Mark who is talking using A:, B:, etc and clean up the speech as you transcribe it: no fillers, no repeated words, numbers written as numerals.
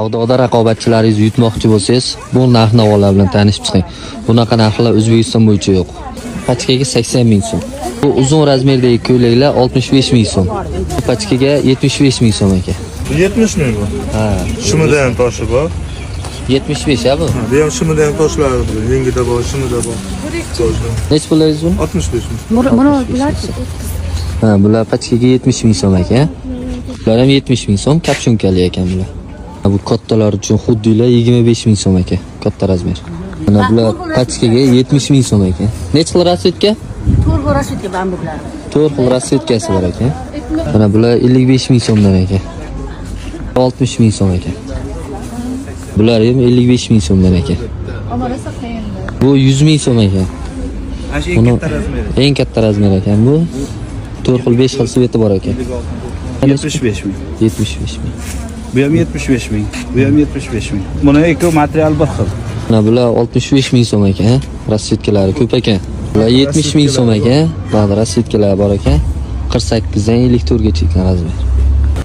A: Savdoda raqobatchilaringizni yutmoqchi bo'lsangiz, bu narx-navolar bilan tanishib chiqing. Bunaqa narxlar O'zbekiston bo'yicha yo'q. Pachkaga 80 ming so'm. Bu uzun razmerdagi ko'ylaklar 65 ming so'm. Bu pachkaga 75 ming so'm aka.
B: 70 ming bu.
A: Ha,
B: Shimida ham toshi bor.
A: 75 ha bu.
B: Bu ham shimida ham toshlari bor. Yengida bor, shimida bor. Toshi.
A: Necha pul dedingiz buni?
B: 65 ming.
C: Buni bular
A: Ha, bular pachkaga 70 ming so'm aka. Bular ham 70 ming so'm, kapshunkali ekan bular. Ha, bu kattalar uchun xuddilar 25 ming so'm aka, katta razmer. Mana bular pachkaga 70 ming so'm ekan. Necha xil расцветка?
C: To'rt xil расцветка bambuklar.
A: 4 xil расцветка si bor ekan. Mana bular 55 ming so'mdan ekan. 60 ming so'm ekan. Bular ham 55 ming so'mdan ekan. Bu 100 ming so'm ekan.
D: Eng katta razmeri.
A: Eng katta razmer ekan bu. 4 xil, 5 xil цвет i bor ekan.
D: 75 ming.
A: 75 ming.
D: Bu ham 75 ming. Bu ham 75 ming. Buni ikki material bir xil.
A: Mana bular 65 ming so'm ekan. Расцветка lari ko'p ekan. Bular 70 ming so'm ekan. Ba'zi расцветка lari bor ekan. 48 dan 54 gacha ekan razmer.